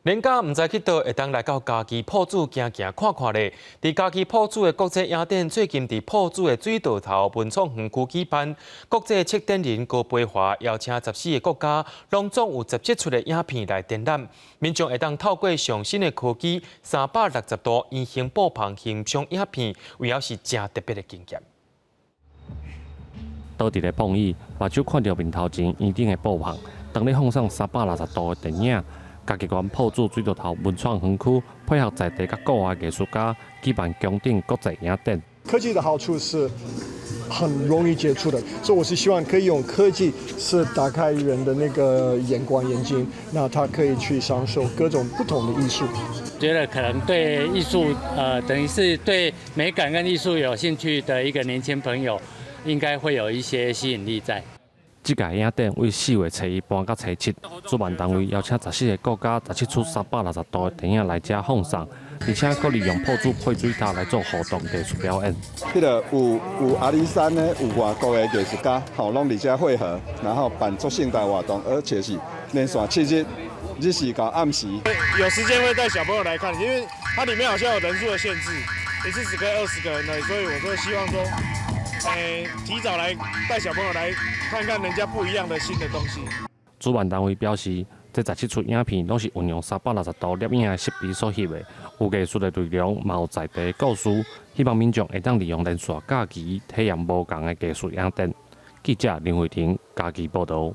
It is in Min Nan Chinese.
連假毋知去佗，會當來到嘉義朴子行行看看咧。佇嘉義朴子的國際影展，最近佇朴子的水道頭文創園區舉辦。國際策展人高培華邀請14個國家，攏總有17齣的影片來展覽。民眾會當透過上新的科技，360度圓形布棚欣賞影片，有影是誠特別的經驗。倒佇咧碰椅，目睭看著面頭前圓頂的布棚，當咧放送360度的電影。嘉義縣朴子水道頭文創園區配合在地佮國外藝術家舉辦穹頂國際影展。科技的好處是很容易接觸的，所以我是希望可以用科技是打開人的那個眼光眼睛，那他可以去享受各種不同的藝術。覺得可能對藝術，等於是對美感跟藝術有興趣的一個年輕朋友，應該會有一些吸引力在。這屆影展為4月初一播到初七，主辦單位邀請14個國家17齣360度的電影來遮放送，而且閣利用朴子配水塔來做互動藝術表演。彼個有阿里山的，有外國的藝術家，吼，攏佇遮匯合，然後辦足盛大活動，而且是連續7日，日時到暗時。有時間會帶小朋友來看，因為它裡面好像有人數的限制，一次只可以20個人而已，所以我就希望說，提早來帶小朋友來看看人家不一樣的新的東西。主辦單位表示，這17齣影片攏是運用360度攝影的設備所翕的，有藝術的內容，嘛有在地的故事，希望民眾會當利用連續假期體驗無仝的藝術影展。記者林慧婷嘉義報導。